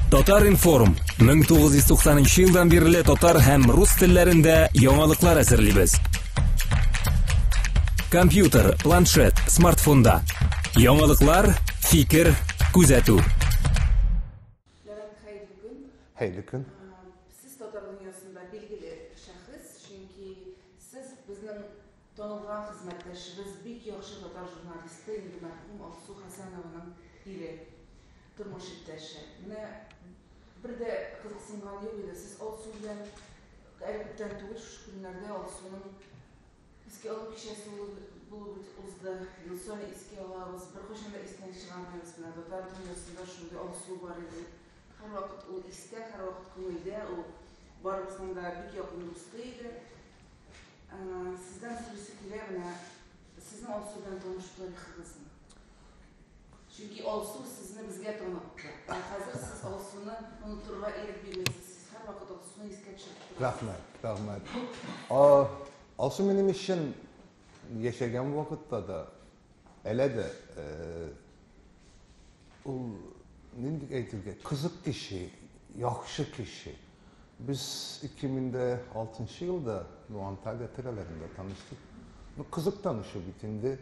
Татар-информ 1990 елдан бирле татар һәм рус телләрендә яңалыклар әзерлибез. Компьютер, планшет, смартфонда. Яңалыклар, фикер, күзәтү. Ләвәнт, хәерле көн. Хәерле көн. Сез татар дөньясында билгеле шәхес, чөнки сез безнең танылган хезмәттәшебез, бик яхшы татар журналисты, инде мәрхүм Алсу Хәсәнованың ире, тормыш иптәше. Менә бер дә кызыксынган юк иде. Сез Алсу белән әле күптән түгел, шушы көннәрдә Алсуның искә алу кичәсе булып узды. Ел саен искә алабыз, беркайчан да истән чыгармыйбыз. Менә татар дөньясында шундый Алсу бар иде. Һәрвакыт ул истә, һәрвакыт күңелдә, ул барыбызның да бик якын дусты иде. Сездән сорыйсы килә, менә сезнең Алсу белән танышу тарихыгызны. Чөнки Алсу сезне безгә танытты. Ә хәзер сез Алсуны онытырга ирек бирмисез. Сез һәрвакыт Алсуны искә төшереп торасыз. Рәхмәт, рәхмәт. Алсу минем өчен яшәгән вакытта да, әле дә ул нинди әйтергә, кызык кеше, яхшы кеше. Без 2006 елда ну, Анталия тирәләрендә таныштык. Ну, кызык танышу бит инде.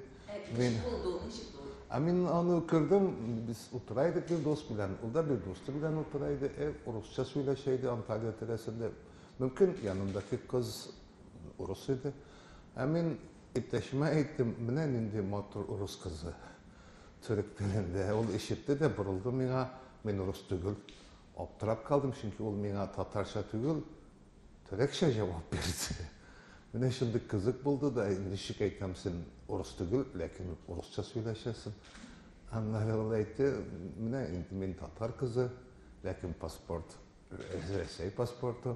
Ничек булды ул, ничек булды? Ә мин аны күрдем, без утыра идек бер дус белән, ул да бер дусты белән утыра иде, урысча сөйләшә иде Анталия тирәсендә. Мөмкин, янындагы кыз урыс иде. Ә мин иптәшемә әйттем, менә нинди матур урыс кызы. Төрек телендә. Ул ишетте дә борылды миңа, мин урыс түгел. Аптырап калдым, чөнки ул миңа татарча түгел, төрекчә җавап бирде. Менә шундый кызык булды да, ничек әйтәм, син урыс түгел, ләкин урысча сөйләшәсең. Аннары ул әйтте, менә инде мин татар кызы, ләкин паспорт, Рәсәй паспорты.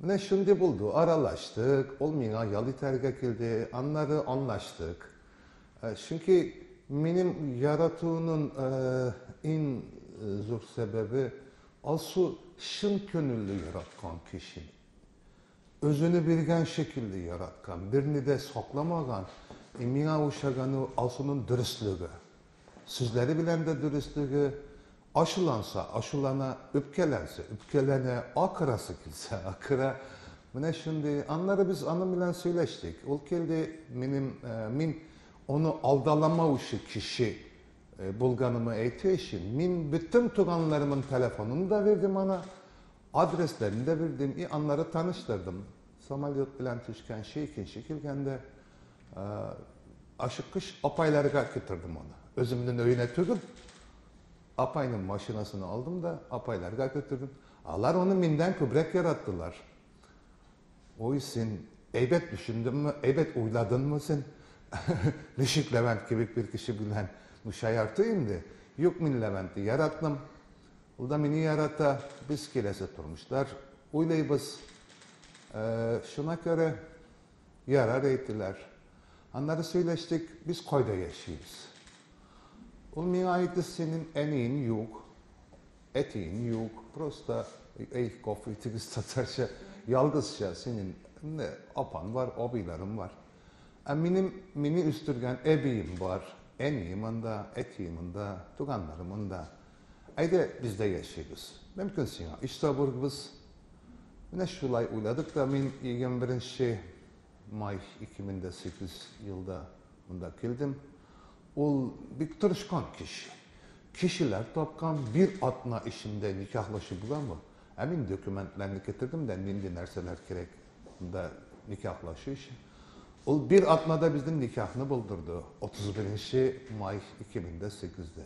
Менә шундый булды, аралаштык, ул миңа ял итәргә килде, аннары аңлаштык. Чөнки минем яратуының иң зур сәбәбе Алсу чын күңелле яраткан кеше. Үзене биргән шикелле яраткан, берни дә сакламаган. И миңа ошаганы Алсуның дөреслеге. Сүзләре белән дә дөреслеге, ачуланса, ачулана, үпкәләнсә, үпкәләнә, акырасы килсә, акыра. Менә шундый. Аннары без аның белән сөйләштек. Ул килде, минем, мин аны алдаламаучы кеше булганымы әйтү өчен, мин бөтен туганнарымның телефонын да бирдем ана, адресларын да бирдем, и аннары таныштырдым. Самолет белән төшкәнче, икенче килгәндә, ашыккыч апайларга китердем аны. Үземнең өенә түгел, апайның машинасын алдым да, апайларга китердем. Алар аны миннән күбрәк яраттылар. Ой, син әйбәт төшендеңме, әйбәт уйладыңмы син? Ничек Ләвәнт кебек бер кеше белән ну шаярту инде. Юк, мин Ләвәнтне яраттым. Ул да мине ярата. Без киләсе тормышлар уйлыйбыз. Шуңа күрә ярар әйттеләр. Аннары сөйләштек, без кайда яшибез? Ул миңа әйтте, синең әниең юк, әтиең юк, просто эй, кофе итегез татарча, ялгызча синең апаң бар, абыйларың бар. Ә минем мине үстергән әбием бар, әнием анда, әтием анда, туганнарым анда. Әйдә, бездә яшибез. Мөмкин сиңа эш табырбыз. Менә шулай уйладык та, мин 21 май 2008 елда монда килдем. Ул бик тырышкан кеше. Кешеләр тапкан, бер атна эчендә никахлашып буламы? Ә мин документларны китердем дә, нинди нәрсәләр кирәк монда никахлашу өчен. Ул бер атнада безнең никахны булдырды. 31 май 2008-дә.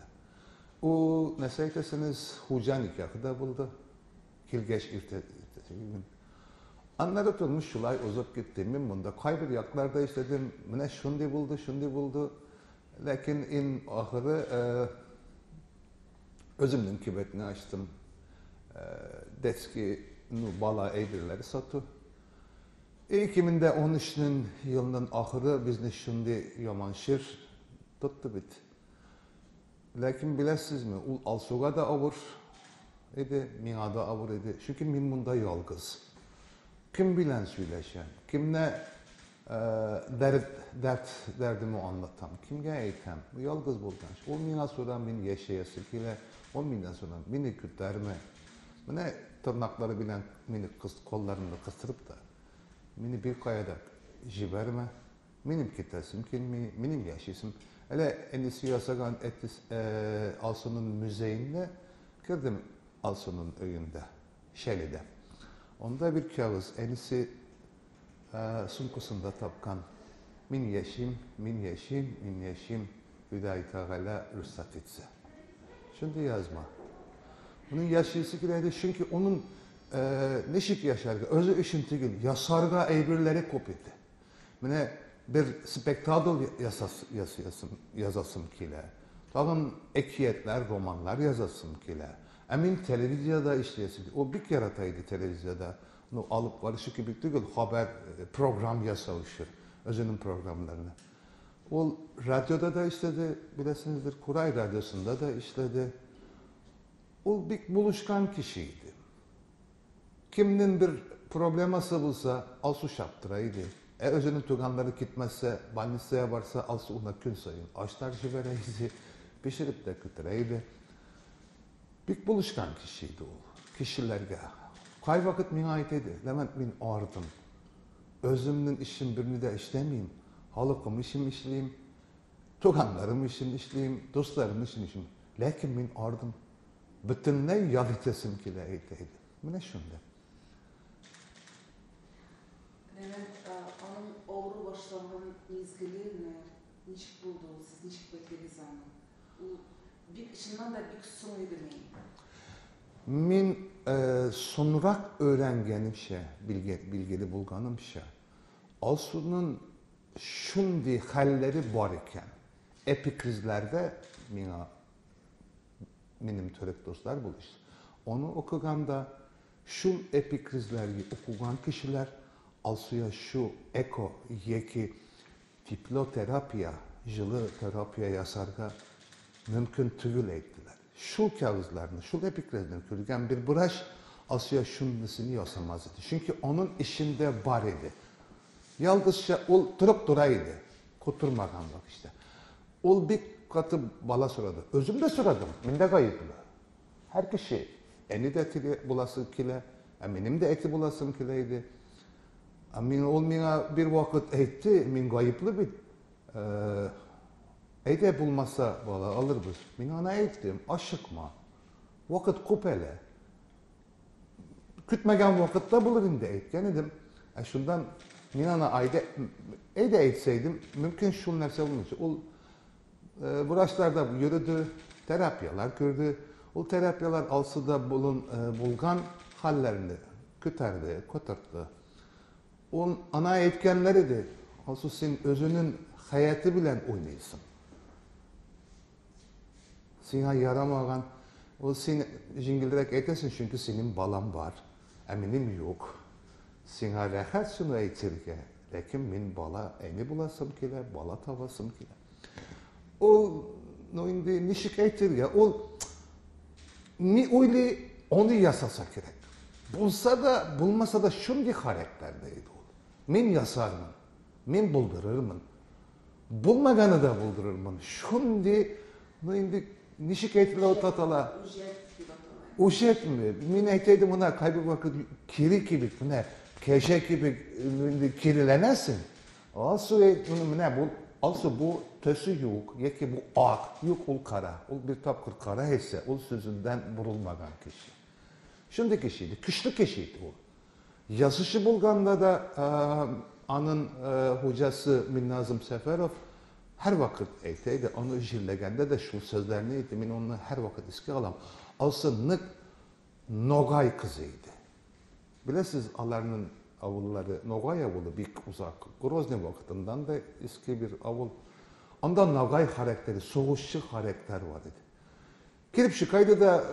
Ул, нәрсә әйтәсегез, хуҗа никахы да булды. Килгәч иртә. Аннары тормыш шулай узып китте. Мин монда кайбер якларда эшләдем. Менә шундый булды, шундый булды. Ләкин иң ахыры үземнең кибетне ачтым. Детский, ну, бала әйберләре сату. 2013 елның ахыры безне шундый яман чир тотты бит. Ләкин беләсезме, ул Алсуга да авыр иде, миңа да авыр иде. Чөнки мин монда ялгыз. Кем белән сөйләшәм? Кемне дәрт, дәрт, дәрдемне аңлатам? Кемгә әйтәм? Ялгыз булган. Ул миңа сора, мин яшәясе килә. Ул миннән сорады, мине күтәрмә. Менә тырнаклары белән мине кыз колларымны кыстырып та, мине бер кая да җибәрмә. Минем китәсем килми, минем яшисем. Әле әнисе ясаган әтис, Алсуның музеенда кердем Алсуның өендә, Шәледә. Анда бер кәгазь әнисе сумкасында тапкан. Мин яшим, мин яшим, мин яшим, Ходай Тәгалә рөхсәт итсә. Шундый язма. Моның яшисе килә иде, чөнки оның ничек яшәргә, үзе өчен түгел, ясарга әйберләре күп иде. Менә бер спектакль ясасым, язасым килә. Тагын әкиятләр, романнар язасым килә. Ә мин телевизиядә эшләсем. Ул бик ярата иде телевизиядә. Ну, алып барышы кебек түгел, хәбәр, программ ясаучы, үзенең программаларны. Ул радиода да эшләде, беләсездер, Курай радиосында да эшләде. Ул бик булышкан кеше иде. Кемнең бер проблемасы булса, Алсу чаптыра иде. Ә үзенең туганнары китмәсә, больницага барса, Алсу уна көн саен ашлар җибәрә иде, пешереп тә көттерә иде. Бик булышкан кеше иде ул кешеләргә. Кайвакыт миңа әйтә иде, Ләвәнт, мин ардым. Үземнең эшем берни дә эшләмим. Халкым өчен эшлим, туганнарым өчен эшлим, дусларым өчен эшлим. Ләкин мин ардым. Бөтенләй ял итәсем килә әйтә иде. Менә шунда. Ләвәнт, аның авыру башланган мизгеле менә ничек булды ул? Сез ничек белдегез аны? Ул бик чыннан да бик соң идеме? Мин соңрак öğrengenimчә, билгеле булганымча, Алсуның шундый хәлләре бар икән. Эпикризләрдә миңа минем төрек дуслар булышты. Оны укыганда шул эпикризләрне укыган кешеләр Алсуя шу эко яки теплотерапия, җылы терапия ясарга мөмкин түгел әйттеләр. Шул кәгазьләрне, шул эпикризләрне күргән бер врач Алсуя шундыйсын ясамаз иде. Чөнки аның эчендә бар иде. Ялгызча ул торып тора иде. Котырмаган вакытта. Ул бик каты бала сорады. Үзем дә сорадым. Мин дә гаепле. Һәр кеше әни дә теге буласы килә, ә минем дә әти буласым килә иде. Ә мин ул миңа бер вакыт әйтте, мин гаепле бит. Әйдә булмаса бала алырбыз. Мин ана әйттем, ашыкма. Вакыт күп әле. Көтмәгән вакытта булыр инде әйткән идем. Ә шундан мин ана айда әйдә әйтсәйдем, мөмкин шул нәрсә булмас. Ул врачларда йөрде, терапиялар күрде. Ул терапиялар алсы да булын, булган хәлләрне көтәрде, котыртты. Ул ана әйткәннәр иде. Алсу син үзенең хәяты белән уйныйсың. Сиңа ярамаган, ул син җиңелрәк әйтәсең, чөнки синең балам бар, ә минем юк. Сиңа рәхәт шуны әйтергә, ләкин мин бала әни буласым килә, бала табасым килә. Ул, ну инде ничек әйтергә, ул ни уйлый, оны ясаса кирәк. Булса да, булмаса да шундый характерда иде ул. Мин ясармын, мин булдырырмын. Булмаганы да булдырырмын. Шундый, ну инде ничек әйтелә ул татала? Үҗәт дип атала. Үҗәтме? Мин әйтә идем моны кайбер вакыт кире кебек, менә кәҗә кебек инде киреләнәсең. Алсу менә бу Алсу бу төсе юк, яки бу ак, юк ул кара. Ул бер тапкыр кара исә, ул сүзеннән борылмаган кеше. Шундый кеше иде, көчле кеше иде ул. Язучы булганда да аның хуҗасы Минназым Сәфәров һәр вакыт әйтә иде, аны җирләгәндә дә шул сүзләрне әйтте, мин аны һәр вакыт искә алам. Алсу нык Ногай кызы иде. Беләсез, аларның авыллары, Ногай авылы бик узак, Грозный вакытыннан да иске бер авыл. Анда Ногай характеры, сугышчы характер бар иде. Килеп чыкайды да,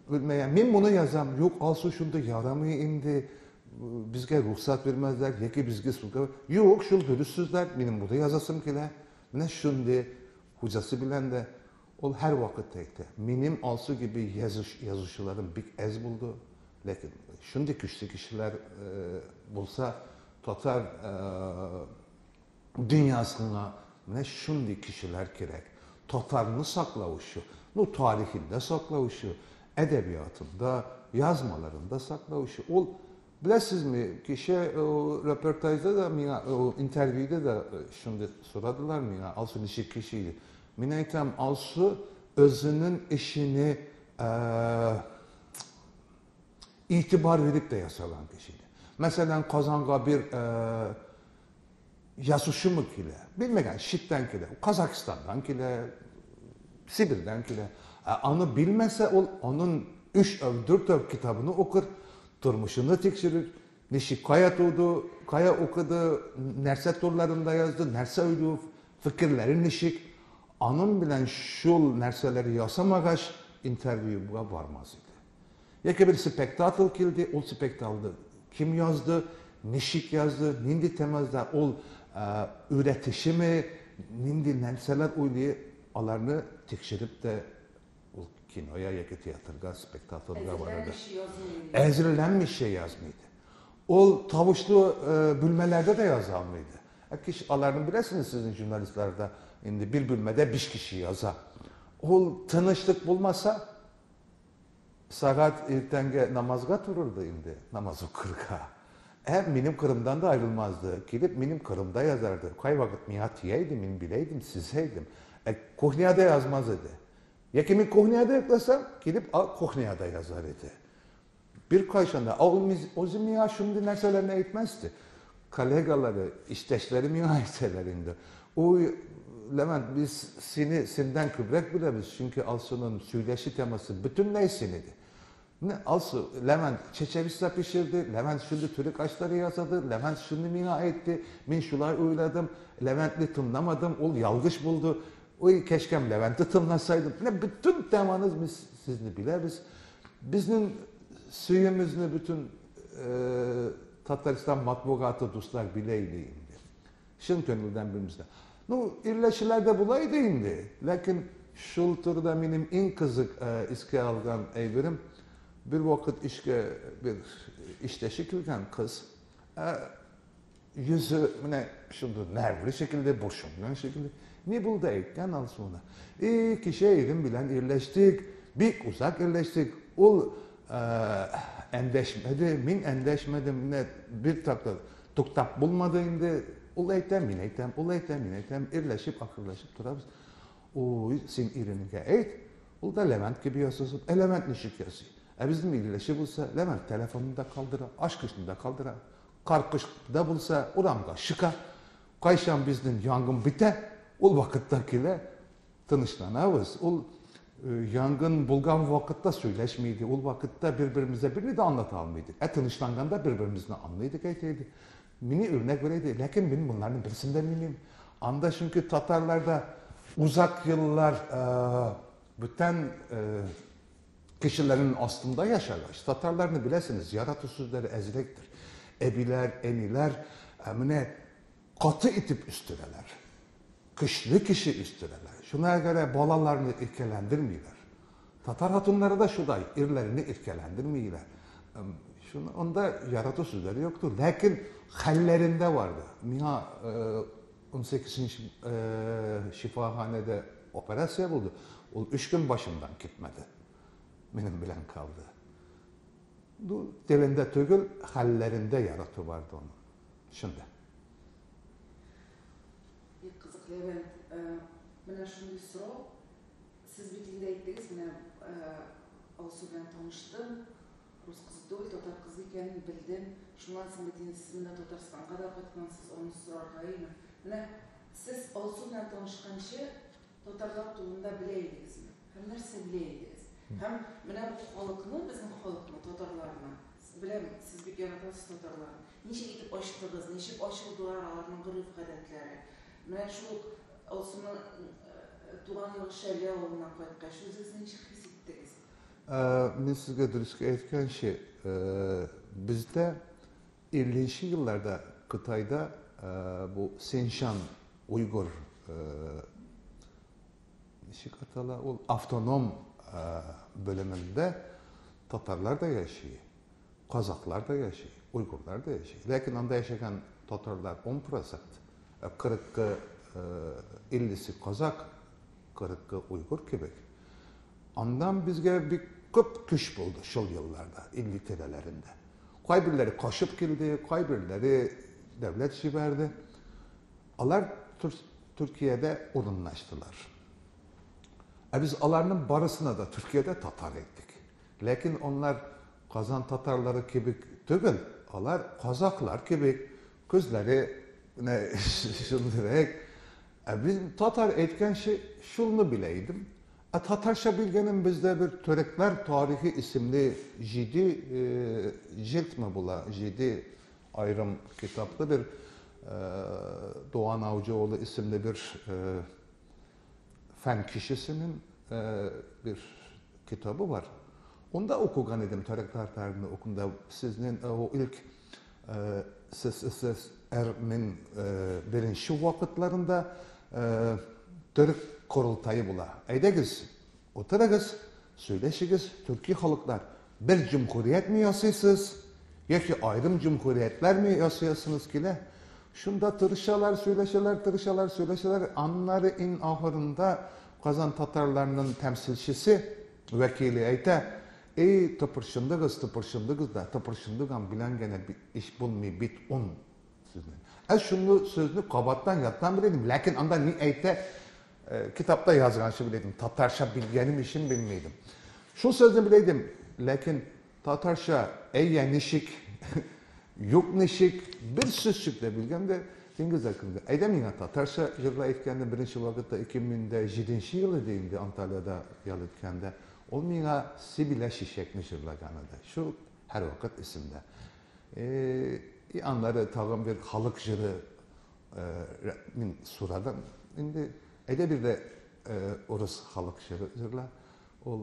белмәгән, мин моны язам, юк, Алсу шундый ярамый инде, безгә рөхсәт бирмәзләр, яки безгә суга. Юк, шул дөрес сүзләр, минем моны язасым килә. Менә шундый хуҗасы белән дә ул һәр вакыт әйтә. Минем Алсу кебек язучыларым бик әз булды. Ләкин шундый көчле кешеләр булса, татар дөньясына менә шундый кешеләр кирәк. Татарны саклау өчен, Ну, tarihinde saklavuşı, edebiyatında, yazmalarında saklavuşı. Ol, bilesizmi, kişi o röportajda da, mina, o intervyuda da şimdi soradılar mina, Alsu nişik kişiydi. Mina aytam, Alsu özünün işini itibar verip de yasalan kişiydi. Mesela Kazan'a bir yazışı mı kile, bilmegen Şit'ten kile, Kazakistan'dan kile, Sibir'den kile. Onu bilmese ol, onun 3 ev, 4 ev kitabını okur, turmuşunu tekşirir. Nişi kaya doğdu, kaya okudu, nerse turlarında yazdı, nerse öldü, fikirleri nişik. Onun bilen şul nerseleri yasamagaç intervyuya varmaz idi. Yeke bir spektakl kildi, ol spektakldı kim yazdı, nişik yazdı, nindi temazda ol üretişimi, nindi nerseler uyluyu alarını tekşirip de ol kinoya, yeke tiyatrga, spektaklga vardı. Ezrilenmiş şey yazmıydı. Ol tavuşlu bülmelerde de yazalmıydı. Kişi, alarını bilesiniz sizin jurnalistlerde, indi bir bülmede 5 kişi yaza. Ol tanışlık bulmasa, saat ertenge namazga tururdu indi, namaz okurga. Benim Kırım'dan da ayrılmazdı. Gelip benim Kırım'da yazardı. Kay vakit mihatiyeydim, min bileydim, sizeydim. Kohniyada yazmaz idi. Ya kimin kohniyada yaklasam, gelip kohniyada yazar idi. Bir kayşanda, o miha şimdi neselerini eğitmezdi. Kolegaları, işteşleri miha etselerindi. O, Levent, biz seni, senden kübrek bilemiz. Çünkü Alsu'nun söyleşi teması bütünley senidi. Ne Alsu, Levent çeçevista pişirdi, Levent şimdi Türk aşları yazadı, Levent şimdi miha etti, min şulay uyladım, Levent'i tınlamadım, ol yalgış buldu. Oy keşkem Levent'i tınlasaydım. Ne bütün temanız biz sizni bileriz. Biznin suyumuzunu bütün Tataristan matbuatı dostlar bileydi indi. Şın gönülden birimizde. Nu irleşiler de bulaydı indi. Lakin şul turda benim en kızık iske algan eybirim. Bir vakit işke bir işteşi kilgen kız yüzü ne şimdi nervli şekilde boşungan şekilde ne buldu eytken al sonra. Kişi eğirim bilen irleştik. Bir uzak irleştik. Ol endeşmedi, min endeşmedim ne bir takla tuktap bulmadı indi. Ol eytem, min eytem, ol eytem, min eytem irleşip akırlaşıp durarız. O sen irinige eyt. Ol da Levent gibi yazıyorsun. Levent nişik yazıyor. Bizim irleşi bulsa Levent telefonunu da kaldıra, aşk işini de kaldıra. Kar da bulsa uramga şıka. Kayşan bizden yangın bite. Ol vakittakile tanışlanavız. Ol yangın bulgan vakitte söyleşmiydi. Ol vakitte birbirimize birini de anlatalmıydık. Tanışlanganda birbirimizini anlaydık eyteydi. Mini örnek vereydi. Lakin benim bunların birisinde minim. Anda çünkü Tatarlarda uzak yıllar bütün kişilerin aslında yaşarlar. Tatarlarını bilesiniz, yaratı sözleri ezrektir. Ebiler, eniler, mine katı itip üstüreler. Kışlı kişi üstüreler. Şuna göre balalarını irkelendirmiyorlar. Tatar hatunları da şuday, irlerini irkelendirmiyorlar. Şunu, onda yaratı sözleri yoktur. Lakin hallerinde vardı. Miha 18. Şifahanede operasyon buldu. O 3 gün başımdan gitmedi. Benim bilen kaldı. Bu dilinde tügül, hallerinde yaratı vardı onun. Şimdi. Bir kızık Levent, mına şunday sorav. Siz bit инде әйттегез, менә Алсу белән таныштым, рус кызы түгел, татар кызы икәнен белдем. Шуннан соң бит инде сез менә Татарстанга да кайткансыз, аны сорарга идем. Менә сез Алсу белән танышканчы татарлар турында белә идегезме? Һәм нәрсә белә идегез? Һәм менә бу халыкны, безнең халыкны, татарларны, беләм, сез бик яратасыз татарларны. Ничек итеп ачтыгыз, ничек ачылдылар аларның гореф-гадәтләре? Менә шул Алсуның туган ягы Шәле авылына кайткач, үзегезне ничек хис иттегез? Мин сезгә дөрескә әйткәнче, бездә 50 елларда Кытайда бу Синьцзян уйгыр ничек атала ул автоном bölümünde Tatarlar da yaşıyor, Kazaklar da yaşıyor, Uygurlar da yaşıyor. Lakin anda yaşayan Tatarlar 10%, 40-ı 50'si Kazak, 40-ı Uygur gibi. Андан безгә бик күп көч булды шул елларда, 50 тирәләрендә. Кайберләре качып килде, кайберләре дәүләт җибәрде. Алар Төркиядә урынлаштылар. Ә без аларның барысына да Төркиядә татар әйттек. Ләкин онлар Казан татарлары кебек түгел, алар казаклар кебек, күзләре менә шундыйрак. Ә без татар әйткәнче шулны белә идем. Ә татарча белгәнем бездә бер Төрекләр тарихы исемле 7 җилтме була, 7 аерым китаплы бер Doğan Avcıoğlu isimli bir fen kişisinin bir kitabı var. Onda okugan idim Törekler tarihini okunda. Sizin o ilk SSSR'nin birinci vakitlerinde Türk kurultayı bula. Әйдәгез, oturagız, söyleşigiz, Türkiye halklar bir cumhuriyet mi yasayısız, yoki ayrım cumhuriyetler mi yasayasınız ki? Şunda tırışalar, söyleşeler, tırışalar, söyleşeler. Anları in ahırında Kazan Tatarlarının temsilcisi, vekili әйтә, ey tıpırşındığız, tıpırşındığız da, tıpırşındığan bilen gene bir iş bulmuyor, bit un sözünü. Ez şunu sözünü kabattan yattan bileydim. Lakin anda ni әйтә, kitapta yazgan bileydim. Tatarşa bilgenim işin bilmeydim. Şu sözünü bileydim. Lakin Tatarşa eyye nişik, yok nişik bir sözcük de bilgem de Cengiz Akın'da. Әйдә миңа татарча җырла әйткәндә беренче вакытта 2007 yılı deyimdi Antalya'da yal etkәндә. Ул миңа Сибилә Чәчәкне җырлаган иде. Şu her vakit isimde. Anları tagın bir halk jırı min suradan. Indi әйдә bir de orası halk jırı jırla. Ol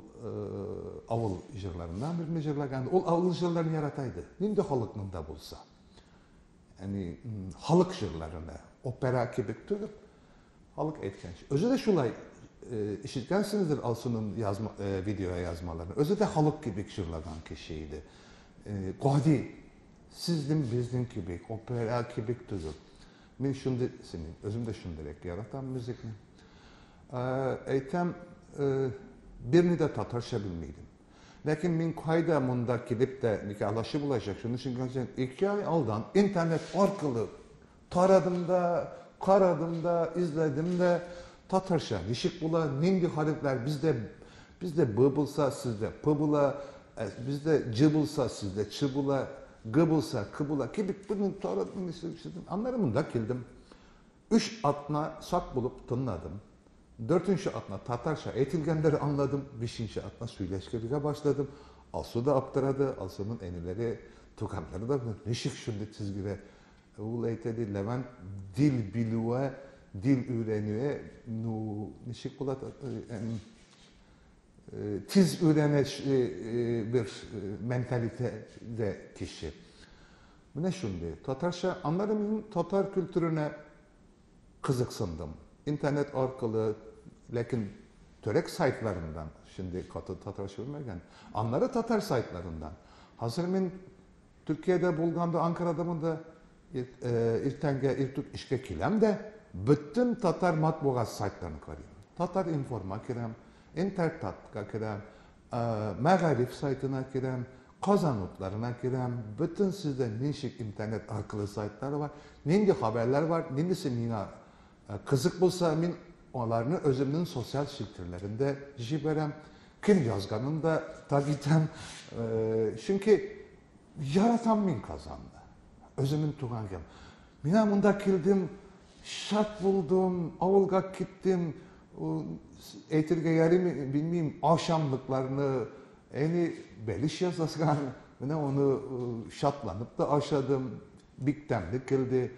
avul jırlarından birini jırlagan. Ol avul jırlarını yarataydı. Nindi halkның da bulsa. Yani halk jırlarını opera gibi түгел halk әйткән. Өзі де шулай işitkensinizdir Alsu'nun yazma, videoya yazmalarını. Özü de halk gibi jırlagan kişiydi. Gadi, sizin bizim gibi, opera gibi түгел. Мен şunda senin, özüm de şundirek yaratan müzikni. Әйтәм, birini de Tatarça bilmeydim. Lakin min kayda munda kilip de nikahlaşıp olacak. Şunun için 2 ay aldan internet arkalı taradım da, karadım da, izledim de Tatarça nişik bula, nindi harfler bizde b bulsa sizde p bula, bizde c bulsa sizde ç bula, g bulsa k bula gibi bunu taradım, istedim. Anlarım da kildim. 3 atna sak bulup tınladım. 4. atna Tatarça eğitilgenleri anladım. 5. atna söyleşkeliğe başladım. Alsu da aptıradı. Alsu'nun enileri, tukanları da nişik şunda çizgide. Ul eytedi Levent dil bilüve, dil öğrenive, nu nişik bulat, tiz öğrene bir mentalitede kişi. Bu ne şimdi? Tatarça anlarım, Tatar kültürüne kızıksındım. İnternet arkalı, lakin Törek saytlarından, şimdi katı Tatarça bilmegen, anları Tatar saytlarından. Hazır men Türkiye'de bulganda, Ankara'da mı da irtenge, irtük işke kilem de bütün Tatar matbuat saytlarını karayım. Tatar Informa kirem, Intertat'ka kirem, Megarif saytına kirem, Kazanutlarına kirem, bütün sizde nişik internet arkalı saytları var, nindi haberler var, nindisi mina kızık bulsa min onlarını özümün sosyal şirketlerinde jiberem, kim yazganını da tagitem. Çünkü yaratan min kazandı. Özümün tuğan gel. Mina bunda kildim, şart buldum, avulga gittim, eğitirge yerimi bilmeyeyim, akşamlıklarını, eni beliş yazasgan, mina onu şartlanıp da aşadım, biktemli kildi.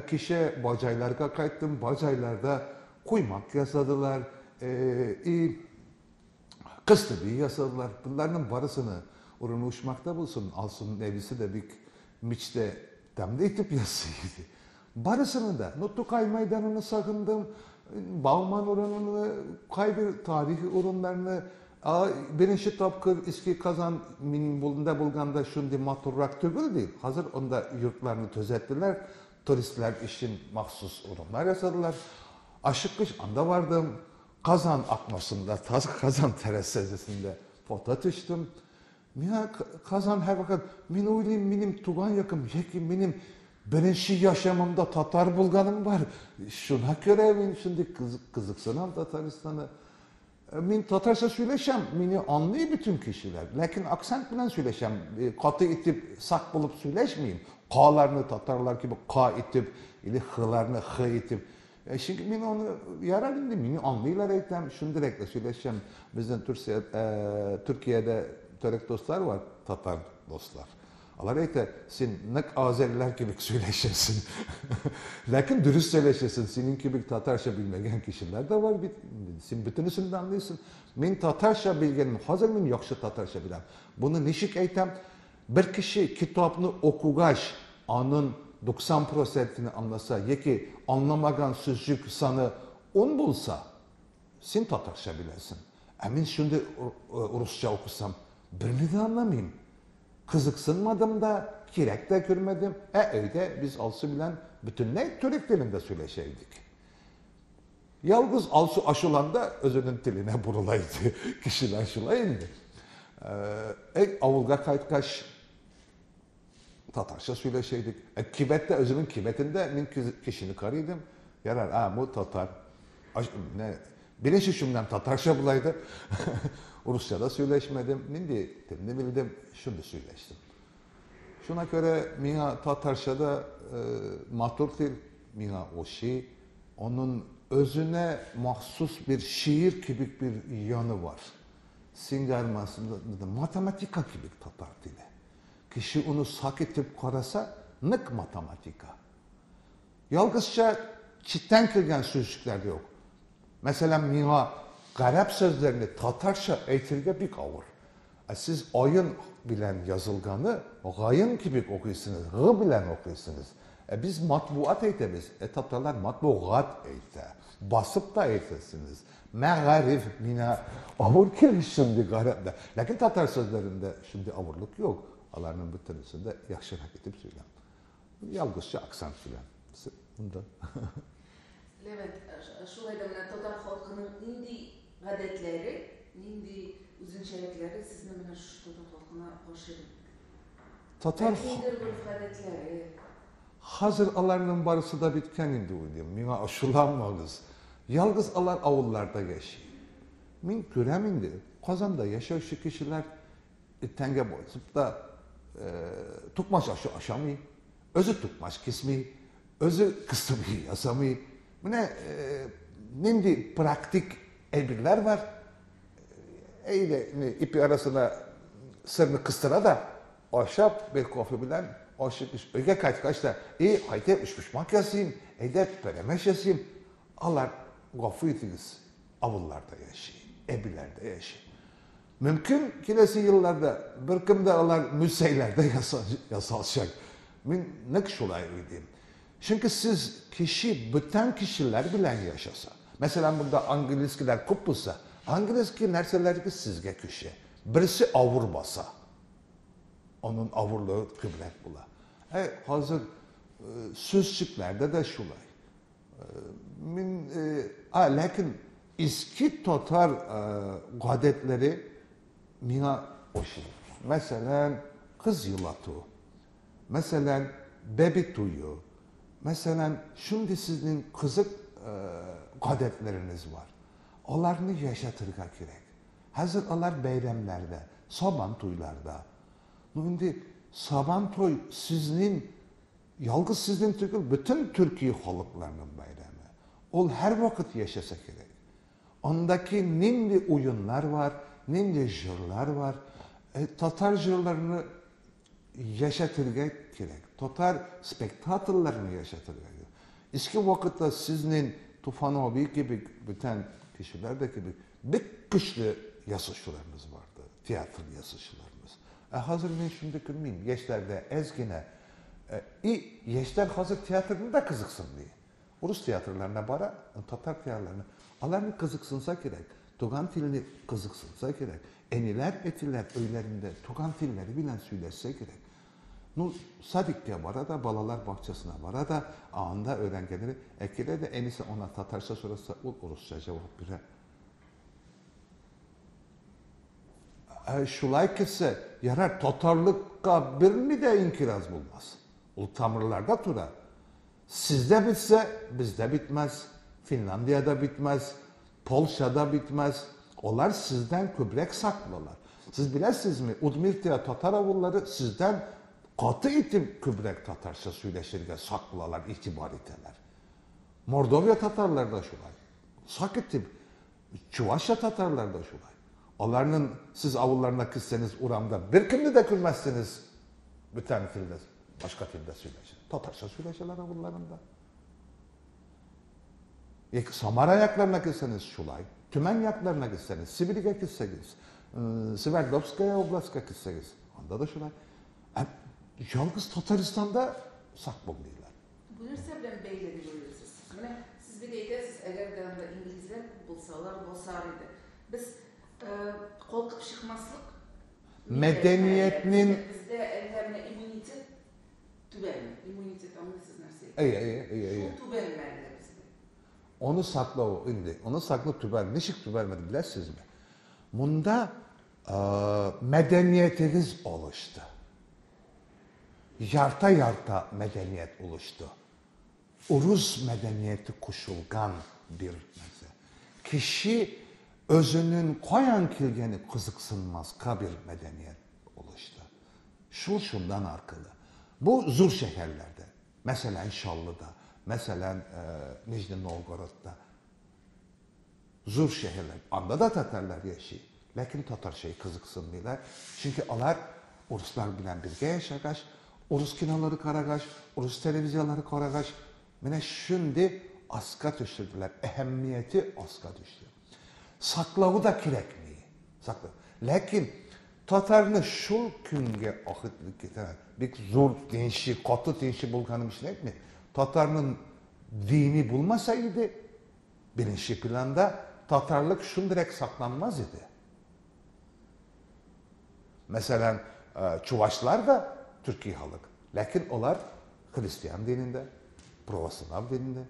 Kişe bacaylarga kayıttım, bacaylarda kuymak yasadılar, kıstıbı yasadılar. Bunların barısını orunu uçmakta bulsun, Alsun'un evlisi de bir miçte demde itip yasıydı. Barısını da, Nutukay Meydanı'nı sakındım, Bauman oranını, kaybı tarihi oranlarını, birinci tapkır eski Kazan minimumunda bulganda şimdi maturrak tügül değil. Hazır onda yurtlarını tözettiler. Turistler için mahsus orunlar yasadılar. Aşık kış anda vardım. Казан окносында, Казан тәрәзәсендә фото төштем. Миңа Казан һәрвакыт, мин уйлыйм, минем туган якым яки минем беренче яшәмемдә татар булганым бар. Шуңа күрә мин шундый кызыксынам Татарстанны. Мин татарча сөйләшәм, мине аңлый бөтен кешеләр. Ләкин акцент белән сөйләшәм. Каты итеп, сак булып сөйләшмим. Каларны татарлар кебек ка итеп, или хларны х итеп. Чөнки мин аны ярар инде, мине аңлыйлар әйтәм, шундыйрак та сөйләшәм. Безнең Төркиядә төрек дуслар бар, татар дуслар. Алар әйтә, син нык азәрләр кебек сөйләшәсең. Ләкин дөрес сөйләшәсең. Синең кебек татарча белмәгән кешеләр дә бар бит. Син бөтенесен дә аңлыйсың. Мин татарча белгәнем, хәзер мин яхшы татарча беләм. Буны ничек әйтәм? Бер кеше китапны укугач, аның 90%-ны аңласа, яки аңламаган сүзчек саны 10 булса, син татарча беләсең. Ә мин шундый русча укысам, берни дә аңламыйм. Кызыксынмадым да, кирәк тә күрмәдем. Ә өйдә без Алсу белән бөтенләй төрек телендә сөйләшә идек. Ялгыз Алсу ачуланда үзенең теленә борыла иде. Кешеләр шулай инде. Әй, авылга кайткач, татарча сөйләшә идек. Ә кибәттә, үземнең кибәтендә мин кешене карый идем. Ярар, а, бу татар. Беренче чүмнәм татарча була иде. Русча да сөйләшмәдем. Нинди телне белдем, шуны сөйләштем. Шуңа күрә миңа татарча да матур тел, миңа ошый. Оның өзүнә махсус бер шигырь кебек бер яны бар. Сингармасында математика кебек татар теле. Кеше уны сак итеп караса, нык математика. Ялгызча читтән килгән сүзчекләр юк. Мәсәлән, миңа гарәп сүзләрен татарча әйтергә бик авыр. Ә сез айын белән язылганы гайын кебек укыйсыз, г белән укыйсыз. Ә без матбугат әйтәбез, ә татарлар матбугат әйтә. Басып та әйтәсез. Мәгариф миңа авыр килә шундый гарәптә. Ләкин татар сүзләрендә шундый авырлык юк. Аларның бөтенесендә яхшырак итеп сөйләм. Ялгызча акцент белән. Монда. Левент, шулай да менә татар халкының нинди гадәтләре, нинди үзенчәлекләре сезне менә шушы татар халкына гашыйк итте? Татар гадәтләре. Хәзер аларның барысы да беткән инде уйлыйм. Миңа ачуланмагыз. Ялгыз алар авылларда яши. Мин күрәм инде, Казанда яшәүче кешеләр иртәнгә басып та тукмач ашы ашамый, үзе тукмач кисми, үзе кыстыбый ясамый. Менә нинди практик әйберләр бар. Әйдә, ипи арасына сырны кыстыра да, ашап, бер кофе белән ашып, өйгә кайткач та, и, кайтып, өчпочмак ясыйм, әйдә, пәрәмәч ясыйм. Алар, гафу итегез, авылларда яши, әбиләрдә яши. Мөмкин киләсе елларда бер кем дә алар музейларда ясалачак. Мин нык шулай уйлыйм. Чөнки сез кеше бүтән кешеләр белән яшәсә, мәсәлән, монда английскийлар күп булса, английский нәрсәләргә сезгә күчә. Берсе авыр баса. Оның авырлыгы күбрәк була. Ә хәзер сүзчекләрдә дә шулай. Мин ләкин иске татар гадәтләре миңа ошый. Мәсәлән, кыз елату. Мәсәлән, бәби тую. Мәсәлән, шундый сезнең кызык гадәтләрегез бар. Аларны яшәтергә кирәк. Хәзер алар бәйрәмнәрдә, сабан туйларда. Ну инде сабан туй сезнең ялгыз сезнең түгел, бөтен төрки халыкларының бәйрәме. Ул һәрвакыт яшәсә кирәк. Андагы нинди уеннар бар, нинди җырлар бар. Татар җырларны яшәтергә кирәк. Татар спектакльләрне яшәтергә кирәк. Иске вакытта сезнең Туфан абый кебек, бүтән кешеләр дә кебек бик көчле язучыларыбыз барды, театр язучыларыбыз. Ә хәзер мин шундый күрмим, яшьләрдә әз генә. И яшьләр хәзер театрны да кызыксынмый. Урыс театрларына бара, татар театрларына. Аларны кызыксынса кирәк, туган телне кызыксынса кирәк. Әниләр, әтиләр өйләрендә туган телләре белән сөйләшсә кирәк. Ну, садикка бара да, балалар бакчасына бара да, анда өйрәнгәннәре, ә килә дә әнисе ана татарча сораса, ул урысча җавап бирә. Шулай китсә, ярар, татарлыкка берни дә инкираз булмас. Ул тамырларда тора. Сездә бетсә, бездә бетмәс, Финляндиядә бетмәс, Полшада бетмәс. Алар сездән күбрәк саклалар. Сез беләсезме, Удмуртия татар авыллары сездән каты итеп күбрәк татарча сөйләшергә саклалар, игътибар итәләр. Мордовия татарлары да шулай. Сак итеп, Чувашия татарлары да шулай. Аларның сез авылларына китсәгез, урамда беркемне дә күрмәссез бүтән телдә, башка телдә сөйләшә. Татарча сөйләшәләр авылларында. Самара якларына китсәгез шулай, Төмән якларына китсәгез, Сибиргә китсәгез, Свердловская областька китсәгез, анда да шулай. Ә ялгыз Татарстанда сак булмыйлар. Бу нәрсә белән бәйле дип уйлыйсыз? Менә сез бит әйтәсез, әгәр дә анда инглизләр күп булса, алар басар иде. Без калкып чыкмаслык мәдәниятнең бездә әллә менә иммунитет түбәнме? Иммунитет, аңлыйсыз нәрсә? Әйе, әйе, әйе, әйе. Шул түбәнме әллә бездә? Оны саклау инде, оны саклау түбән. Ничек түбәнме беләсезме? Монда мәдәниятегез алышты. Ярта-ярта мәдәният oluştu. Urus мәдәнияте кушылган бер нәрсә. Кеше өзенең каян килгәне кызыксынмаска бер мәдәният oluştu. Шул шундан аркылы. Бу зур шәһәрләрдә, мәсәлән, Чаллыда, мәсәлән, Нижний Новгородта. Зур шәһәрләр. Анда да татарлар яши. Ләкин татарча кызыксынмыйлар. Чөнки алар урыслар белән бергә яшәгәч, урыс кинолары карагач, урыс телевизиялары карагач, менә шундый аска төшерделәр. Әһәмияте аска төште. Саклавы да кирәкми. Саклау. Ләкин татарны шул көнгә ахытлык китерә. Бик зур динче, каты динче булганым өчен әйтмим. Татарның дини булмаса иде, беренче планда татарлык шундыйрак сакланмас иде. Мәсәлән, чувашлар да төрки халык, ләкин алар христиан динендә, православ динендә.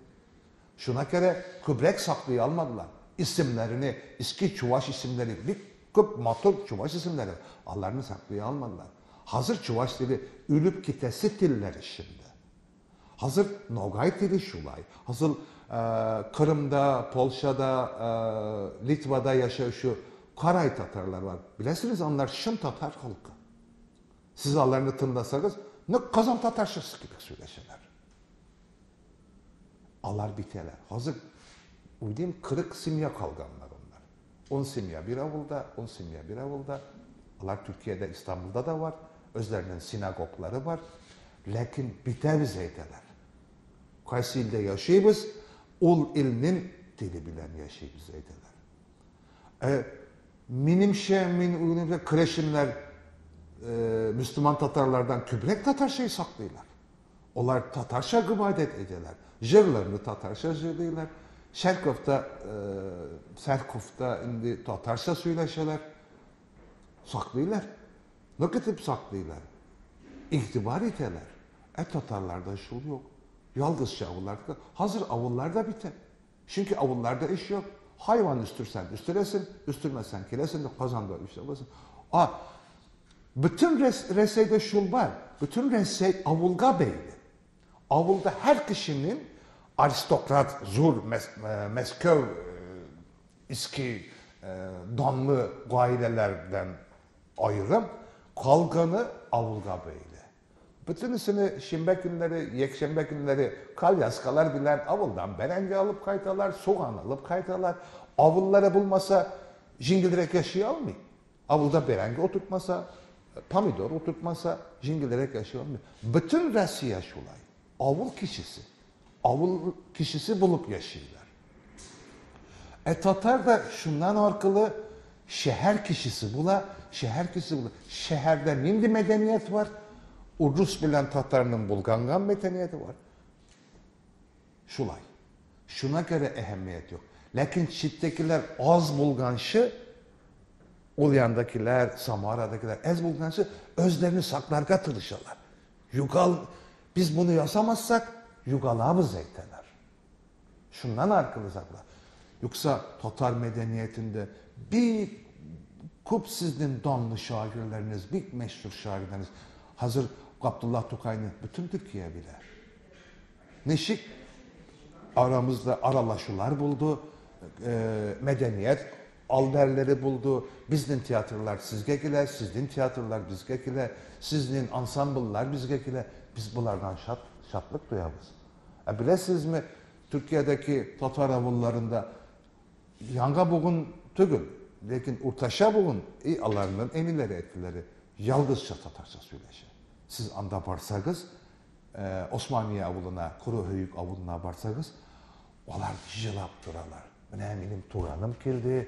Шуңа күрә күбрәк саклый алмадылар. Исемнәрне, иске чуваш исемнәре, бик күп матур чуваш исемнәре, аларны саклый алмадылар. Хәзер чуваш теле үлеп китәсе телләр эчендә. Хәзер ногай теле шулай. Хәзер Кырымда, Полшада, Литвада яшәүче карай татарлар бар. Беләсез, алар чын татар халкы. Сез аларны тыңласагыз, нәкъ Казан татарчасы кебек сөйләшәләр. Алар битәләр. Хәзер уйлыйм, 40 семья калганнар onlar. 10 семья бер авылда, 10 семья бер авылда. Алар Төркиядә, Истанбулда да бар. Үзләренең синагоглары бар. Ләкин битәбез әйтәләр. Кайсы илдә яшибез, ул илнең теле белән яшибез әйтәләр. Минемчә, мин уйлыйм, керәшеннәр мөселман татарлардан күбрәк татарча саклыйлар. Алар татарча гыйбадәт итәләр. Җырларны татарча җырлыйлар. Церковта инде татарча сөйләшәләр. Саклыйлар. Нык итеп саклыйлар. Игътибар итәләр. Ә татарларда шул юк. Ялгызча авылларда. Хәзер авылларда битә. Чөнки авылларда эш юк. Хайван үстерсәң, үстерәсең, үстермәсәң, киләсең дә Казанда үсә аласың. Бүтән Рәсәйдә шул бар. Бүтән Рәсәй авылга бәйле. Авылда һәр кешенең аристократ, зур Мәскәү иске данлы гаиләләрдән аерым, калганы авылга бәйле. Бүтәнесене шимбә көннәре, якшәмбе көннәре коляскалар белән авылдан бәрәңге алып кайталар, суган алып кайталар. Авыллары булмаса, җиңелрәк яши алмый. Авылда бәрәңге утыртмаса, помидор утыртмаса, җиңелрәк яши алмый. Бүтән Россия шулай. Авыл кешесе. Авыл кешесе булып яшиләр. Ә татар да шуннан аркылы шәһәр кешесе була, шәһәр кешесе була. Шәһәрдә нинди мәдәният бар? Урыс белән татарның булганган мәдәнияте бар. Шулай. Шуңа күрә әһәмият юк. Ләкин читтәкеләр аз булганчы, ул яндакилар, Самарадакилар аз булганчы үзләрен сакларга тырышалар. Югал, без моны ясамасак, югалабыз әйтәләр. Шуннан аркылы сакла. Юкса татар мәдәниятендә бик Күп сезнең данлы шагыйрьләрегез, бик мәшһүр шагыйрьләрегез. Хәзер Габдулла Тукайны бөтен Төркия белә. Ничек арамызда аралашулар булды, мәдәният албәрләре булды. Безнең театрлар сезгә килә, сезнең театрлар безгә килә, сезнең ансамбльләр безгә килә. Без болардан шат, шатлык тоябыз. Ә беләсезме, Төркиядәге татар авылларында яңа буын түгел, ләкин уртача буын, и аларның әниләре, әтиләре ялгызча татарча сөйләшә. Сез анда барсагыз, Османия авылына, Корыһөек авылына барсагыз, алар җылап торалар. Менә минем туганым килде,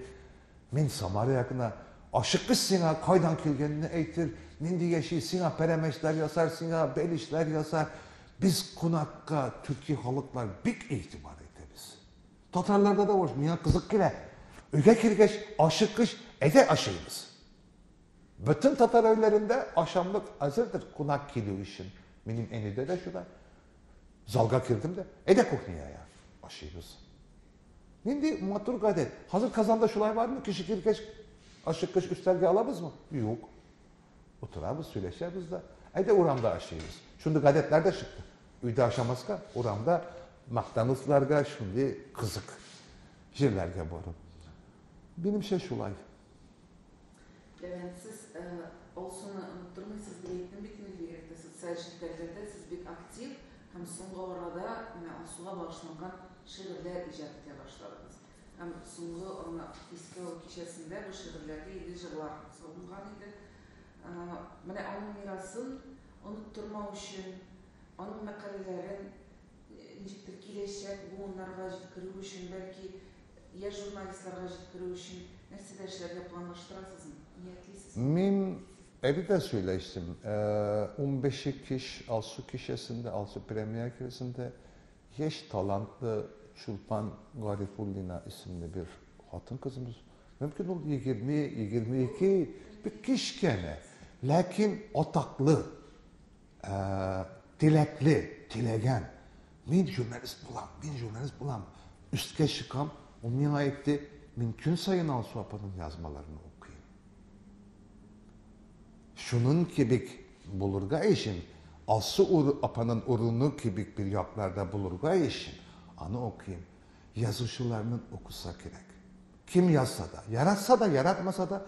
мин Самара якына, ашыккыч сиңа кайдан килгәнне әйтер, нинди яши, сиңа пәрәмәчләр ясар, сиңа бәлешләр ясар. Без кунакка төрки халыклар бик игътибар итәбез. Татарларда да бар, миңа кызык килә. Өйгә килгәч, ашыккыч, әйдә ашыйбыз. Бөтен татар өйләрендә ашамлык әзердер кунак килү өчен. Минем әнидә дә шулай. Залга кердем дә, әйдә кухняга ашыйбыз. Нинди матур гадәт. Хәзер Казанда шулай бармы? Кеше килгәч, ашыккыч өстәлгә алабызмы? Юк. Утырабыз, сөйләшәбез дә. Әйдә урамда ашыйбыз. Шундый гадәтләр дә чыкты. Өйдә ашамаска, урамда Макдоналдсларга шундый кызык җирләргә барып. Минемчә шулай. Ләвәнт, сез Алсуны оныттырмыйсыз дип әйттем бит инде, бигрәк тә социаль челтәрләрдә сез бик актив һәм соңгы арада менә Алсуга багышланган шигырьләр иҗат итә башладыгыз. Һәм соңгы аны искә алу кичәсендә бу шигырьләргә инде җырлар салынган иде. Менә аның мирасын оныттырмау өчен, аның мәкаләләрен ничектер киләчәк буыннарга җиткерү өчен, бәлки яшь журналистларга җиткерү өчен нәрсә эшләргә планлаштырасызмы, ниятлисезме? Мин әле дә сөйләштем. 15 кич Алсу кичәсендә, Алсу премия кичәсендә яшь талантлы Чулпан Гарифуллина исемле бер хатын кызыбыз. Мөмкин ул 20, 22, бик кечкенә, ләкин атаклы, теләкле, теләгән. Мин журналист булам, мин журналист булам. Өскә чыкам, ул миңа әйтте, мин көн саен Алсу апаның язмаларын укыйм. Шуның кебек булырга өчен, Алсу апаның урыны кебек бер якларда булырга өчен аны укыйм. Язучыларның укыса кирәк. Кем язса да, яратса да, яратмаса да,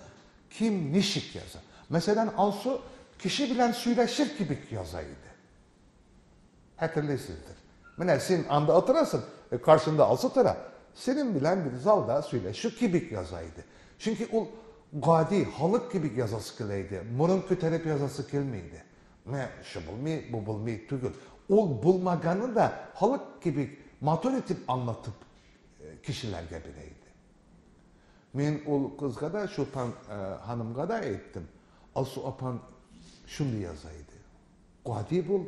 кем ничек яза. Мәсәлән, Алсу кеше белән сөйләшер кебек яза иде. Хәтерлисездер. Менә син анда утырасың, каршында Алсу тора. Синең белән бер залда сөйләшү кебек яза иде. Чөнки ул гади халык кебек язасы килә иде. Морын күтәреп язасы килми иде. Менә шу булмый, бу булмый түгел. Ул булмаганны да халык кебек матур итеп аңлатып кешеләргә бирә иде. Мин ул кызга да, Чулпан ханымга да әйттем. Алсу апаң шундый яза иде. Гади бул,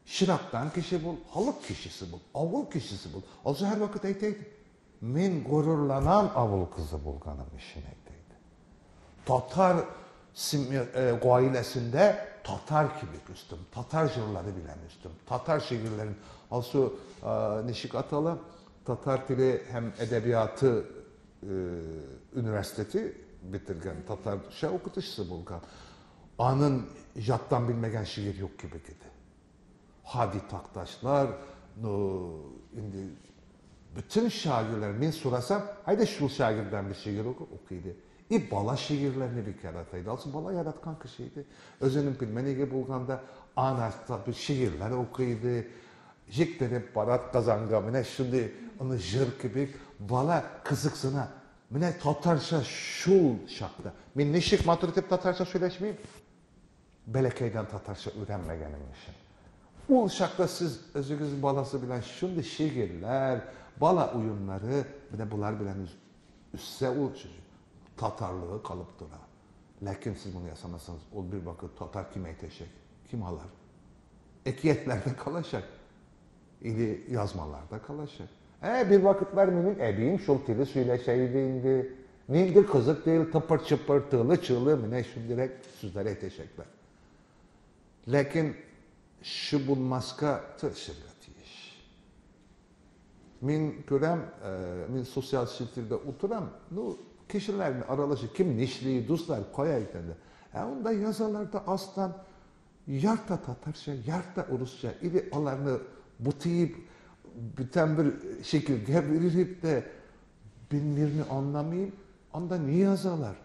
чираттан кеше бул, халык кешесе бул, авыл кешесе бул. Алсу һәрвакыт әйтә иде. Мин горурланам авыл кызы булганым өчен әйтә иде. Татар гаиләсендә татар кебек үстем, татар җырлары белән үстем, татар шигырьләрен. Алсу ничек атала? Татар теле һәм әдәбияты университеты битергән, татарча укытучысы булган. Аның яттан белмәгән шигырь юк кебек иде. Һади Такташлар, ну, инде бөтен шагыйрьләр, мин сорасам, әйдә шул шагыйрьдән бер шигырь укы, укый иде. И бала шигырьләрне бик ярата иде. Алсу бала яраткан кеше иде. Үзенең пельменеге булганда, ана бер шигырьләр укый иде. Җиктереп барат Казанга, менә шундый аны җыр кебек бала кызыксына. Менә татарча шул чакта. Мин ничек матур итеп татарча сөйләшмим? Бәләкәйдән татарча өйрәнмәгәнем өчен. Ул чакта сез үзегез баласы белән шундый шигырьләр, бала уеннары, менә болар белән үссә ул татарлыгы калып тора. Ләкин сез моны ясамасагыз, ул бер вакыт татар кем әйтәчәк? Кем алар? Әкиятләрдә калачак. Или язмаларда калачак. Бер вакытлар минем әбием шул теле сөйләшә иде инде. Нинди кызык тел, тыпыр-чыпыр, тылы-чылы, менә шундыйрак сүзләр әйтәчәкләр. Ләкин шу булмаска тырышырга тиеш. Мин күрәм, мин социаль челтәрдә утырам, ну, Кешеләрне аралашу, кем нишли, дуслар кая икән. Ә анда язалар да астан ярта татарча, ярта урысча. Или аларны бутыйып, бүтән бер шикелгә биреп тә, мин берни аңламыйм. Анда ни язалар?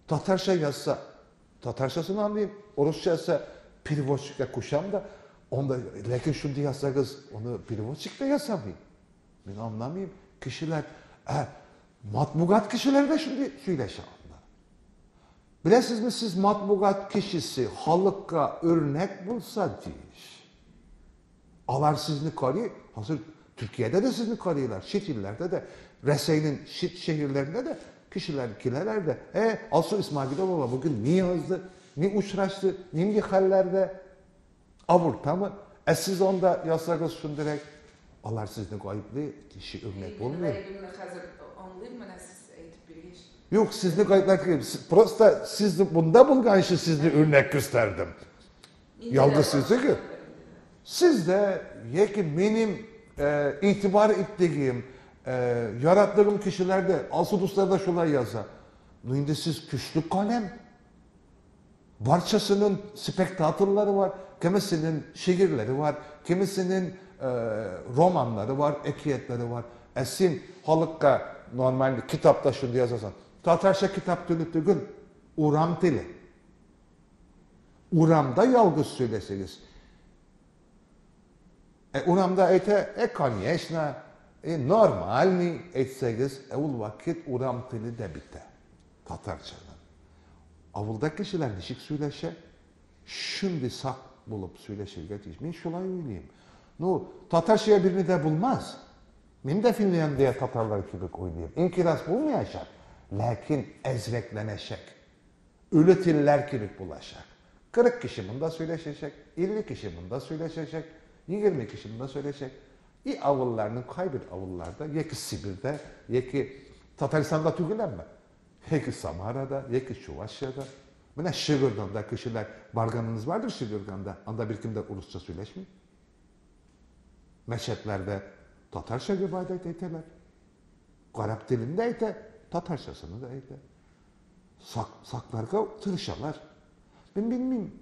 Татарча язса, татарчасын аңлыйм, урысча язса, переводчикка кушам да, анда, ләкин шундый язсагыз, аны переводчик та ясамый. Мин аңламыйм. Кешеләр, ә матбугат кешеләр дә шундый сөйләшә анда. Беләсезме, сез матбугат кешесе халыкка үрнәк булса тиеш. Алар сезне карый, хәзер Төркиядә дә сезне карыйлар, чит илләрдә дә, Рәсәйнең чит шәһәрләрендә дә кешеләр киләләр дә, Алсу Исмагилова бүген ни язды, ни очрашты, нинди хәлләрдә, авыртамы? Ә сез анда язсагыз шундыйрак, алар сезне гаепле, кеше үрнәк булмый. Гаебемне хәзер аңлыйм, менә сез әйтеп биргәч. Юк, сезне гаепләп түгел, просто сез бунда булган өчен сезне үрнәк күрсәттем. Ялгыз сез түгел. Сез дә яки минем итибар иттегем, яраттыгым кешеләр дә, Алсу дуслар да шулай яза. Ну инде сез көчле каләм. Барчасының спектакльләре бар, кемесенең шигырьләре бар, кемесенең романнары бар, әкиятләре бар. Ә син халыкка нормаль китапта шундый язасың. Татарча китап теле түгел, урам теле. Урамда ялгыз сөйләсәгез. Урамда әйтә, конечно, нормальный әйтсәгез, ул вакыт урам теле дә бетә. Татарчадан. Авылда кешеләр ничек сөйләшә? Шундый сак булып сөйләшергә тиеш. Мин шулай уйлыйм. Ну, татарча берни дә булмас. Мин дә Финляндия татарлар кебек уйлыйм. Инкирас булмаячак, ләкин әзрәкләнәчәк. Үле телләр кебек булачак. 40 кеше монда сөйләшәчәк, 50 кеше монда сөйләшәчәк, 20 кеше монда сөйләшәчәк. И авылларның кайбер авылларда, яки Сибирдә, яки Татарстанда түгел әмма, яки Самарада, яки Чувашиядә. Менә Шыгырданда кешеләр барганыңыз бардыр Шыгырданда, анда беркем дә урысча сөйләшми. Мәчетләрдә татарча гыйбадәт әйтәләр. Гарәп телендә әйтә, татарчасını да әйтә. Сакларга тырышалар. Мин белмим,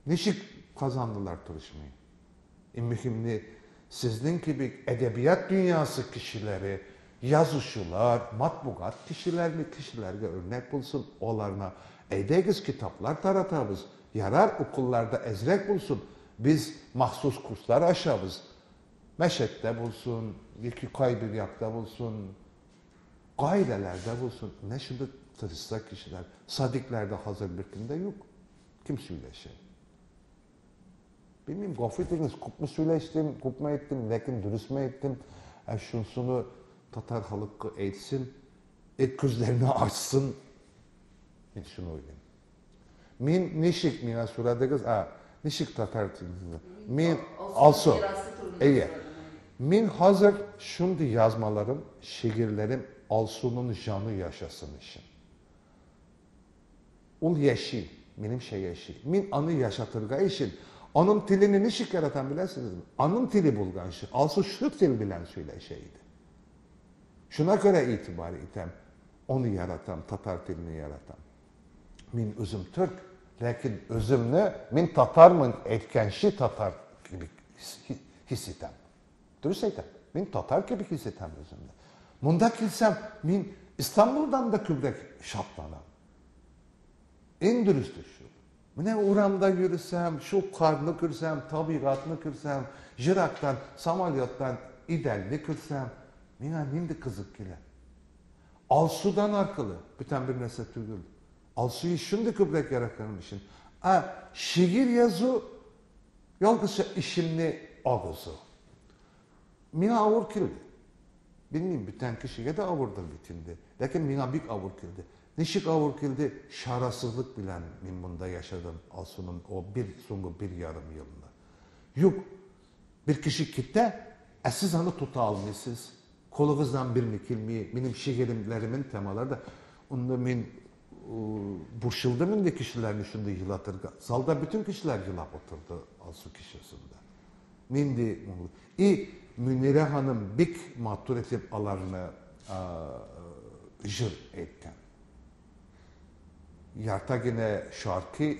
ничек казандылар тырышмый. Иң мөһиме, сезнең кебек әдәбият дөньясы кешеләре, язучылар, матбугат кешеләре кешеләргә үрнәк булсын, аларна әйдәгез китаплар таратабыз, ярар укуларда әзрәк булсын, без махсус курслар ачабыз. Мәчеттә булсын, яки кайбер якта булсын, гаиләләрдә булсын. Менә шундый тырышса кешеләр. Садикларда хәзер беркем дә юк. Кем сөйләшә? Белмим, гафу итегез, күпме сөйләштем, күпме әйттем, ләкин дөресме әйттем. Ә шунсыны татар халкы әйтсен, эт күзләрне ачсын. Мин шуны уйлыйм. Мин ничек миңа сорадыгыз, ничек татар телендә? Мин Алсу. Әйе. Мин хәзер шундый язмаларым, шигырьләрем Алсуның җаны яшасын өчен. Ул яши, минемчә яши. Мин аны яшатырга өчен, аның телене ничек яратам беләсезме? Аның теле булган өчен, Алсу шу тел белән сөйләшә иде. Шуна күрә итибар итәм, аны яратам, татар телен яратам. Мин үзем төрк, ләкин үземне мин татармын әйткәнче татар кебек хис итәм. Дөрес әйтәм, мин татар кебек хис итәм үземне. Монда килсәм, мин Истанбулдан да күбрәк шатланам. Иң дөресе шул. Менә урамда йөрсәм, шул карны күрсәм, табигатьне күрсәм, җырактан, самолеттан Иделне күрсәм, миңа нинди кызык килә. Алсудан аркылы бүтән бер нәрсә түгел. Алсуны шундый күбрәк яратканым өчен. Ә шигырь язу ялгызча ишемне агызу. Миңа авыр килде. Белмим, бүтән кешегә дә авырдыр бит инде. Ләкин миңа бик авыр килде. Ничек авыр килде? Чарасызлык белән мин монда яшәдем Алсуның о бер соңгы 1,5 елында. Юк, бер кеше китә, ә сез аны тота алмыйсыз. Колыгыздан берни килми, минем шигырьләремнең темалары да. Онда мин борчылдым инде кешеләрне шундый елатырга. Залда бөтен кешеләр елап утырды Алсу кичәсендә. Нинди моңлы. И Мөнирә ханым бик матур итеп аларны җыр әйткән. Ярта генә шаркый,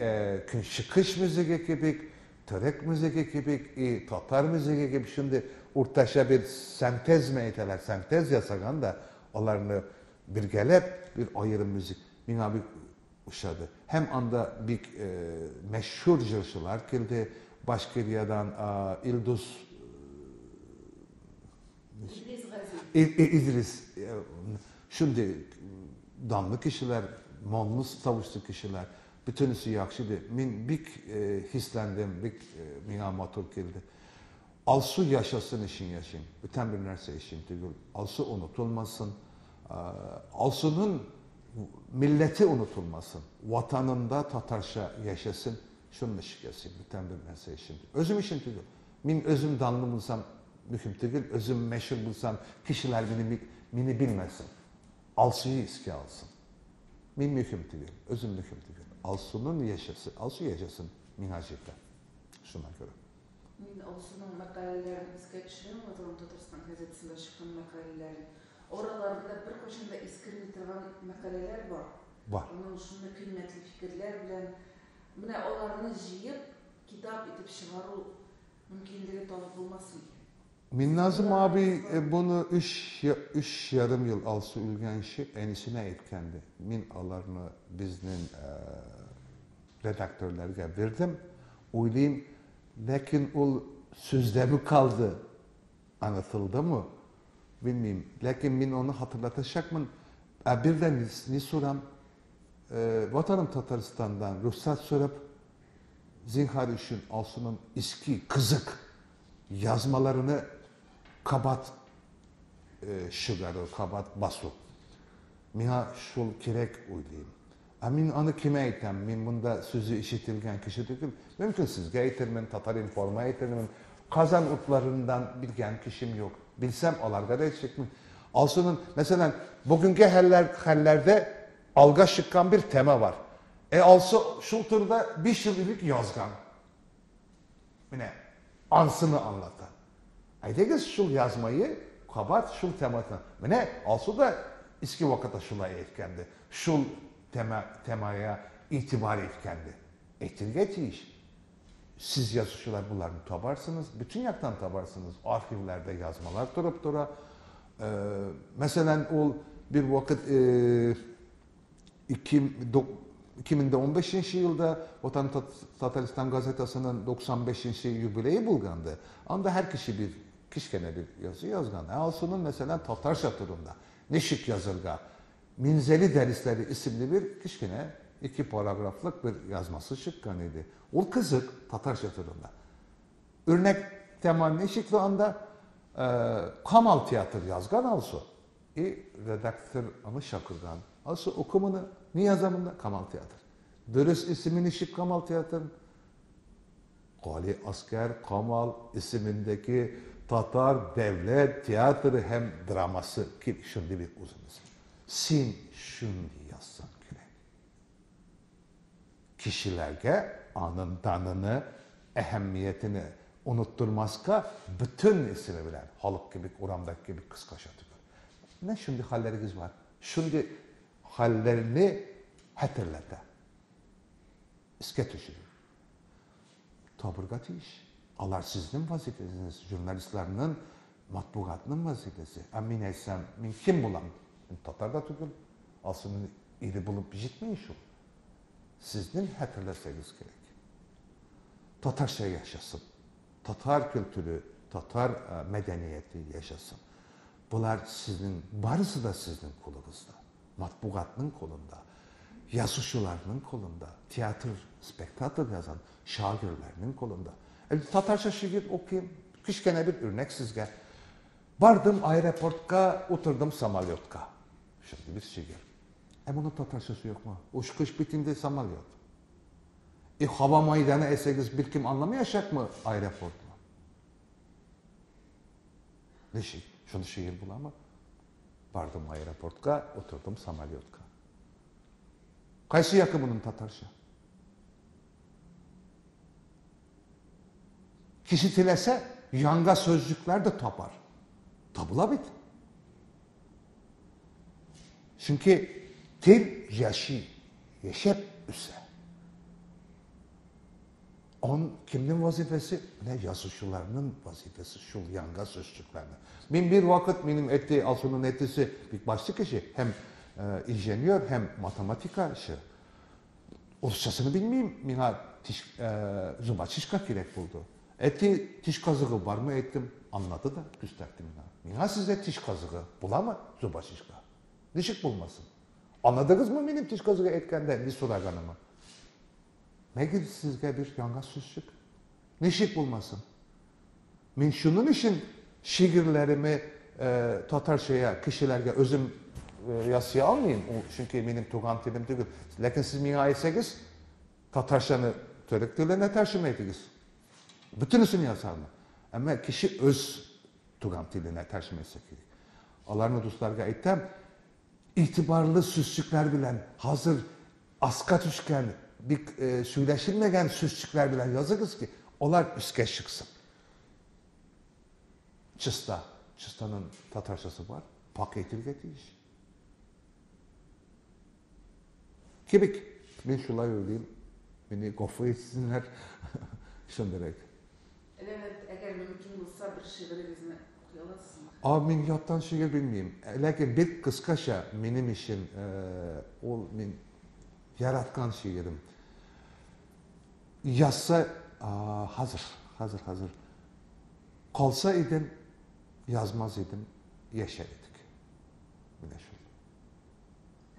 көнчыгыш музыка кебек, төрек музыка кебек и татар музыка кебек шундый уртача бер синтезме әйтәләр, синтез ясаган да, аларны бергәләп бер аерым музык миңа бик ошады. Һәм анда бик мәшһүр җырчылар килде. Башкириядан Илдус Идрис Газиз. Идрис шундый данлы кешеләр, моңлы тавышлы кешеләр. Бөтенесе яхшы иде. Мин бик хисләндем, бик миңа матур килде. Алсу яшасын өчен яшим. Бүтән бер нәрсә өчен түгел. Алсу онытылмасын. Алсуның милләте онытылмасын. Ватанында татарча яшәсен. Шуның өчен яшим. Бүтән бер нәрсә өчен. Үзем өчен түгел. Мин үзем данлы булсам, мөһим түгел. Үзем мәшһүр булсам, кешеләр мине белмәсен. Алсуны искә алсын. Мин мөһим түгел, үзем мөһим түгел. Алсуның яшәсен, Алсу яшәсен миңа җитә. Шуңа күрә. Мин Алсуның мәкаләләрен искә төшерәм, Ватаным Татарстан газетасында чыккан мәкаләләрен. Араларында беркайчан да искерми торган мәкаләләр бар. Бар. Аның шундый кыйммәтле фикерләр белән менә аларны җыеп, китап итеп чыгару мөмкинлеге табып булмас микән? Минназым абый буны 3,5 ел Алсу үлгәнче әнисенә әйткәнде. Мин аларны безнең редакторларга бирдем. Уйлыйм, ләкин ул сүздәме калды, anlatылдымы? Bilmeyeyim. Ләкин мин аны hatırlatacakмын. Ә бер дә ни сорам? Ватаным Татарстандан рөхсәт сорап, zinhar өчен Алсуның иске кызык yazmalarını kabat чыгару, кабат басу. Миңа шул кирәк уйлыйм. Ә мин аны кемә әйтәм? Мин монда сүзе ишетелгән кеше түгел. Мөмкин сезгә әйтермен, Татар-информа әйтермен. Казан утларыннан белгән кешем юк. Белсәм, аларга да әйтәчәкмен. Алсуның, мәсәлән, бүгенге хәлләрдә алга чыккан бер тема бар. Алсу шул турыда 5 ел элек язган. Менә ансыны аңлата. Әйдәгез шул язмайы кабат шул теманы. Менә Алсу да иске вакытта шулай әйткәнде. Шул темaya itibar etkəndi. Әйтергә тиеш. Siz yazıcılar bunlarını tabarsınız. Bütün yaktan tabarsınız. Arxivlerde yazmalar durup dura. Məsələn, ol bir vakit 2015 yılda Vatan Tataristan gazetasının 95. yubileyi bulgandı. Anda her kişi bir kişkene bir yazı yazgan. Alsunun mesela Tatarca turunda Neşik yazırga Minzeli Dersleri isimli bir kişkene 2 paragraflık bir yazması çıkkan idi. Ol kızık Tatarca turunda. Örnek tema neşikli anda Kamal Tiyatr yazgan Alsu. Redaktör anı şakırgan. Alsu okumunu ne yazamında? Kamal Tiyatr. Dürüst ismini şık Kamal Tiyatr. Gali Asker Kamal isimindeki Tatar Devlet Tiyatrosu hem draması ki şimdi bir uzun isim. Sin şimdi yazsan gerek. Kişilerge anın danını, ehemmiyetini unutturmazka bütün ismi bilen halk gibi, uramdaki gibi kıskaç atıyor. Ne şimdi halleriniz var? Şimdi hallerini hatırlata. İske düşürür. Taburgat iş. Alar sizin vazifesiniz, jurnalistlerinin, matbuatının vazifesi. Min etsem, min kim bulam? Min Tatar da tügül. Alsının iri bulup jitmeyin şu. Sizin hatırlasanız gerek. Tatarca yaşasın. Tatar kültürü, Tatar medeniyeti yaşasın. Bunlar sizin, barısı da sizin kolunuzda. Matbuatının kolunda, yazışılarının kolunda, tiyatro, spektakl yazan şagirlerinin kolunda. Tatarca şiir okuyayım, kişkene bir örnek sizge. Vardım aeroportka, oturdum samolyotka. Şimdi bir şiir. Bunun Tatarcası yok mu? Uçkuş bitindi samalyot. Hava meydanı eseniz bir kim anlamayacak mı aeroport mu? Ne şey? Şunu şiir bulama. Vardım aeroportka, oturdum samolyotka. Kaysı yakı bunun Tatarca? Kişi tilese yanga sözcükler de tapar. Tabula bit. Çünkü til yaşı. яшәп үсә. Он кемнең вазифасы? Менә язучыларның вазифасы шул яңа сүзчекләрне. Мин бер вакыт минем әти, Алсуның әтисе бик башлы кеше, һәм э, инженер, һәм математикачы. Урысчасыны белмим, миңа тиш, э, зубочистка кирәк булды. Әти, тиш казыгы бармы әйттем, аңлады да, күрсәтте миңа. Миңа сездә тиш казыгы буламы, зубочистка? Ничек булмасын? Аңладыгызмы минем тиш казыгы әйткәндә ни сораганымы? Мәгәр сезгә бер яңа сүзчек. Ничек булмасын? Мин шуның өчен шигырьләреме э, татарчая кешеләргә үзем э, ясый алмыйм, ул чөнки минем туган телем түгел. Ләкин сез миңа әйтсәгез, татарчаны төрек теленә тәрҗемә итегез. Бөтенесен ясармын. Әмма кеше үз туган теленә тәрҗемә итсә кирәк. Аларны дусларга әйтәм, игътибарлы сүзчекләр белән хәзер аска төшкән, бик э, сөйләшелмәгән сүзчекләр белән языгыз ки, алар өскә чыксын. Чиста. Чистаның татарчасы бар. Пак әйтергә тиеш. Кебек. Мин шулай уйлыйм. Мине гафу итсеннәр. Шундыйрак. Ләвәт, әгәр мөмкин булса, бер шигырегезне укый аласызмы? А мин яттан шигырь белмим. Ләкин бик кыскача минем өчен э, ул мин яраткан шигырем. Язса, хәзер, хәзер, хәзер. Калса идем, язмас идем, яшәр идек. Менә шул.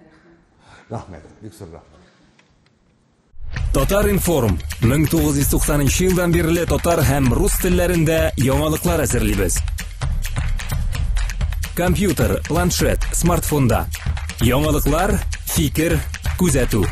Рәхмәт. Рәхмәт, бик зур рәхмәт. Татар информ 1990 елдан бирле татар һәм рус телләрендә яңалыклар әзерлибез. Компьютер, планшет, смартфонда. Яңалыклар, фикер, күзәтү.